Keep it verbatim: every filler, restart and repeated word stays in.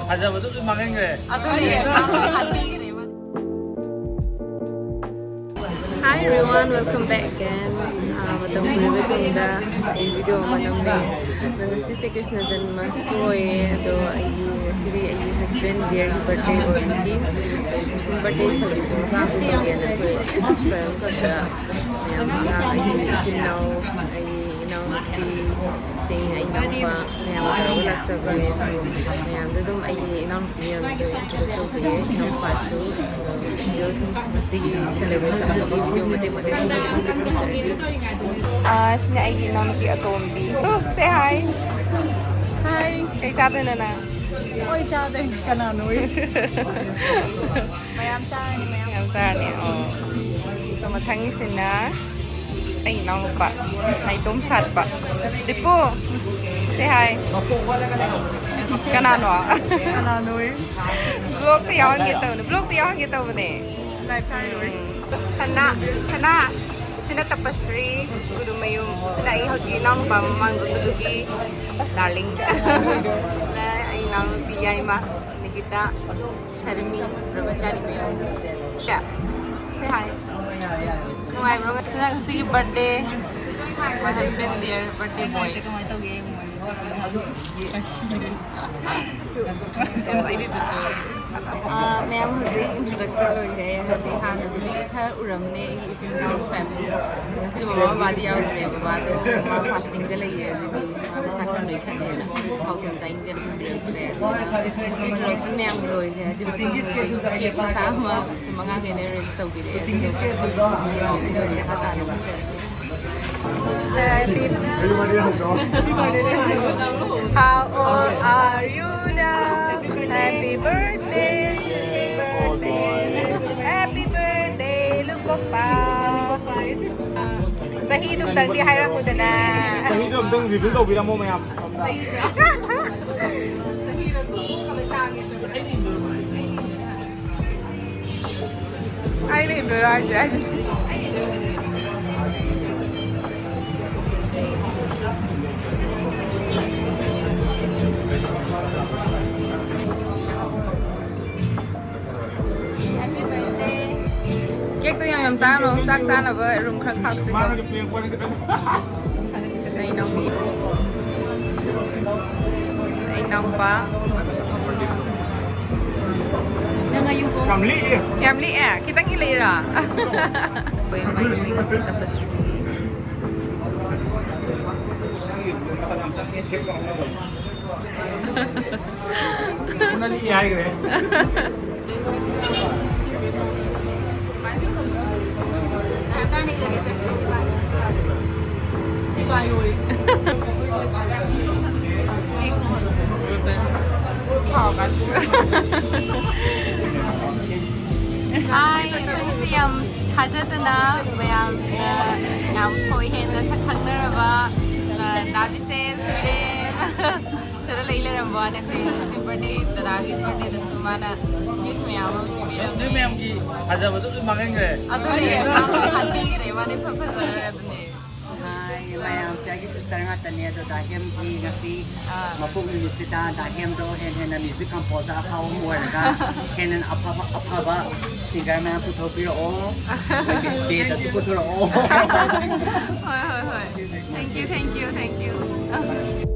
ꯐꯖꯕꯗꯣ ꯂꯣꯏ ꯃꯥꯡꯍꯟꯈ꯭ꯔꯦ꯫ ꯑꯗꯨꯅꯦ, ꯃꯥꯡꯍꯟꯕꯤꯈ꯭ꯔꯦꯕ꯫ Hi everyone, welcome back again. ꯑꯥ, ꯃꯇꯝ ꯀꯨꯏꯔꯕ ꯇꯨꯡꯗ ꯑꯩ video ꯑꯃ ꯅꯝꯃꯦ꯫ ꯑꯗꯣ ꯉꯁꯤꯁꯦ ꯀ꯭ꯔꯤꯁꯅ ꯖꯟꯃꯁꯨ ꯑꯣꯏꯌꯦ, ꯑꯗꯣ ꯑꯩꯒꯤ ꯉꯁꯤꯗꯤ ꯑꯩꯒꯤ husband dearꯒꯤ birthday ꯑꯣꯏꯕꯒꯤ ꯁꯨꯝ birthday celebration ꯃꯆꯥ ꯑꯃ ꯇꯧꯒꯦꯅ ꯑꯩꯈꯣꯏ ꯐ꯭ꯔꯦꯟ ꯈꯛꯇ ꯃꯌꯥꯝ ꯑꯉꯥꯡ ꯑꯩꯒꯤ ꯏꯆꯤꯟ ꯏꯅꯥꯎ ꯑꯩꯒꯤ ꯏꯅꯥꯎꯅꯨꯄꯤꯁꯤꯡ ꯑꯩ ꯏꯅꯥꯎꯄꯥ ꯃꯌꯥꯝ ꯇꯧꯔꯒ ꯂꯥꯛꯆꯕꯅꯦ꯫ ꯃꯌꯥꯝꯗ ꯑꯗꯨꯝ ꯑꯩꯒꯤ ꯏꯅꯥꯎꯅꯨꯄꯤ ꯃꯌꯥꯝꯗ introduce ꯇꯧꯖꯒꯦ꯫ ꯏꯅꯥꯎꯄꯥꯁꯨ videoꯁꯤꯡ ꯉꯁꯤꯒꯤ celebrationꯁꯤꯒꯤ video ꯃꯇꯦꯛ ꯃꯇꯦꯛ ꯁꯤꯡ ꯌꯦꯡꯕꯤꯔꯛꯆꯔꯒꯦ꯫ ꯑꯥ, ꯁꯤꯅ ꯑꯩꯒꯤ ꯏꯅꯥꯎꯅꯨꯄꯤ ꯑꯇꯣꯝꯕꯤ꯫ Say hi. Hi. ꯀꯩ ꯆꯥꯗꯣꯏꯅꯣ ꯅꯪ? ꯍꯣꯏ, ꯆꯥꯗꯣꯏꯅꯤ꯫ ꯀꯅꯥꯅꯣ? ꯃꯌꯥꯝ ꯆꯥꯔꯅꯤ, ꯃꯌꯥꯝ꯫ ꯌꯥꯝ ꯆꯥꯔꯅꯤ꯫ ꯑꯣ꯫ So, ꯃꯊꯪꯒꯤꯁꯤꯅ ꯑꯩ ꯏꯅꯥꯎꯅꯨꯄꯥ, ꯅꯥꯏꯇꯣꯝ ꯁꯥꯠꯄ꯫ Dipu, say hi. ꯀꯅꯥꯅꯣ? ꯀꯅꯥꯅꯣ? Vlogꯇ ꯌꯥꯎꯍꯟꯒꯦ ꯇꯧꯕꯅꯦ꯫ Vlogꯇ ꯌꯥꯎꯍꯟꯒꯦ ꯇꯧꯕꯅꯦ꯫ Live ꯊꯥꯔꯤꯔꯣꯏ꯫ ꯁꯅꯥ, ꯁꯅꯥ꯫ ꯁꯤꯅ ꯇꯄꯁ꯭ꯔꯤ ꯎꯔꯨꯃꯌꯨꯝ꯫ ꯁꯤꯅ ꯑꯩ ꯍꯧꯖꯤꯛ ꯏꯅꯥꯎꯅꯨꯄꯥ ꯃꯃꯥꯡꯗ ꯎꯕꯗꯨꯒꯤ darling꯫ ꯁꯤꯅ ꯑꯩ ꯏꯅꯥꯎꯅꯨꯄꯤ ꯌꯥꯏꯃ, ꯅꯤꯀꯤꯇꯥ, ꯁꯔꯃꯤ, ꯕ꯭ꯔꯍꯃꯆꯥꯔꯤ ꯃꯌꯨꯝ꯫ Say hi. ꯅꯨꯡꯉꯥꯏꯕ꯭ꯔꯣ? ꯉꯁꯤꯅ ꯉꯁꯤꯒꯤ birthday꯫ My husband dear birthday boy꯫ ꯑꯥ, ꯃꯌꯥꯝ ꯍꯧꯖꯤꯛ introduction ꯂꯣꯏꯈ꯭ꯔꯦ꯫ ꯍꯥꯏꯗꯤ ꯍꯥꯟꯅꯕꯨꯗꯤ ꯈꯔ ꯎꯔꯝꯃꯅꯦ ꯑꯩꯒꯤ ꯏꯆꯤꯟ ꯏꯅꯥꯎ family꯫ ꯉꯁꯤꯗꯤ ꯃꯃꯥ ꯕꯕꯥꯗꯤ ꯌꯥꯎꯗ꯭ꯔꯦ꯫ ꯕꯕꯥꯗꯣ ꯃꯥ fastingꯗ ꯂꯩꯌꯦ꯫ ꯑꯗꯨꯗꯤ ꯃꯥ ꯃꯁꯥ ꯈꯔ ꯅꯣꯏꯈꯠꯂꯦꯅ ꯊꯥꯎ ꯊꯨꯝ ꯆꯥꯅꯤꯡꯗꯦꯅ ꯄꯤꯕꯤꯔꯛꯇ꯭ꯔꯦ꯫ ꯑꯗꯨꯅ ꯉꯁꯤ introduction ꯃꯌꯥꯝꯒꯤ ꯂꯣꯏꯈ꯭ꯔꯦ꯫ ꯑꯗꯨ ꯃꯇꯨꯡꯗ ꯍꯧꯖꯤꯛ cake ꯃꯆꯥ ꯑꯃ ꯁꯨꯝ ꯑꯉꯥꯡꯈꯩꯅ arrange ꯇꯧꯕꯤꯔꯛꯑꯦ꯫ ꯑꯗꯨꯒ ꯃꯈꯥ ꯇꯥꯅ ꯎꯠꯆꯔꯛꯀꯦ꯫ Happy birthday. How old are you now? Happy birthday, happy birthday, happy birthday, ꯂꯨꯀꯣꯛꯄꯥ꯫ ꯆꯍꯤꯗꯨꯝꯇꯪꯗꯤ ꯍꯥꯏꯔꯝꯃꯨꯗꯅ꯫ ꯆꯍꯤꯗꯣ ꯑꯝꯇꯪ reveal ꯇꯧꯕꯤꯔꯝꯃꯣ ꯃꯌꯥꯝ꯫ ꯑꯩꯅ ꯏꯟꯗꯣꯏꯔꯣ ꯍꯥꯏꯁꯦ? ꯑꯩꯗꯤ ꯆꯥꯛꯇꯣ ꯌꯥꯝ ꯌꯥꯝ ꯆꯥꯅꯣ, ꯆꯥꯛ ꯆꯥꯅꯕ ꯔꯨꯝ ꯈꯔ ꯈꯥꯛꯁꯤꯀꯣ꯫ ꯁꯤꯅ ꯏꯅꯥꯎꯄꯤ꯫ ꯁꯤꯅ ꯏꯅꯥꯎꯄꯥ꯫ ꯌꯥꯝ ꯂꯤꯛꯑꯦ꯫ ꯌꯥꯝ ꯂꯤꯛꯑꯦ? ꯈꯤꯇꯪ ꯏꯜꯂꯛꯏꯔꯣ? ꯑꯩꯈꯣꯏ ꯃꯩ ꯃꯩ ꯇꯞꯄꯁꯨ꯫ ꯃꯇꯝ ꯌꯥꯝ ꯆꯪꯉꯦ ꯁꯦꯝ ꯇꯧꯔꯛꯅꯕ꯫ ꯅꯪ ꯏ ꯍꯥꯏꯈ꯭ꯔꯦ꯫ ꯍꯥꯏ, ꯑꯩꯈꯣꯏꯒꯤꯁꯨ ꯌꯥꯝ ꯊꯥꯖꯗꯅ ꯃꯌꯥꯝꯅ ꯌꯥꯝ ꯈꯣꯏ ꯍꯦꯟꯅ ꯁꯛ ꯈꯪꯅꯔꯕ, ꯑ, ꯗꯥ ꯕꯤꯁꯦꯟ, ꯁꯨꯏꯔꯦꯝ꯫ ꯁꯤꯗ ꯂꯩ ꯂꯩꯔꯝꯕ ꯋꯥꯅꯤ꯫ ꯑꯩꯈꯣꯏ ꯉꯁꯤ ꯕꯔꯊꯗꯦ, ꯗꯗꯥꯒꯤ ꯕꯔꯊꯗꯦꯗꯁꯨ ꯃꯥꯅ ꯒꯤꯐ ꯃꯌꯥꯝ ꯑꯃ ꯄꯤꯕꯤꯔꯝꯃꯦ꯫ ꯅꯣꯏ ꯃꯌꯥꯝꯒꯤ ꯐꯖꯕꯗꯣ ꯂꯣꯏ ꯃꯥꯡꯍꯟꯈ꯭ꯔꯦ꯫ ꯑꯗꯨꯅꯦ, ꯃꯥ ꯂꯣꯏ ꯍꯥꯠꯄꯤꯈ꯭ꯔꯦ꯫ ꯃꯥꯗꯤ ꯐ-, ꯐꯖꯔꯦ ꯑꯗꯨꯅꯦ꯫ ꯍꯥꯏ, ꯃꯌꯥꯝꯁꯦ ꯑꯩꯒꯤ ꯁꯤꯁꯇꯔ ꯉꯥꯛꯇꯅꯦ꯫ ꯑꯗꯣ ꯗꯥ ꯍꯦꯝꯒꯤ ꯉꯁꯤ ꯑꯥ꯫ ꯃꯄꯣꯛ ꯅꯨꯃꯤꯠꯁꯤꯗ ꯗꯥ ꯍꯦꯝꯗꯣ ꯍꯦꯟꯅ ꯍꯦꯟꯅ ꯃ꯭ꯌꯨꯖꯤꯛ ꯀꯝꯄꯣꯖꯔ ꯑꯐꯥꯎꯕ ꯑꯃ ꯑꯣꯏꯔꯒ ꯍꯦꯟꯅ ꯍꯦꯟꯅ ꯑꯐꯕ ꯑꯐꯕ ꯁꯤꯡꯒꯔ ꯃꯌꯥꯝ ꯄꯨꯊꯣꯛꯄꯤꯔꯛꯑꯣ꯫ ꯕꯦꯟꯗꯁꯨ ꯄꯨꯊꯣꯔꯛꯑꯣ꯫ ꯍꯣꯏ, ꯍꯣꯏ, ꯍꯣꯏ꯫ Thank you, thank you, thank you.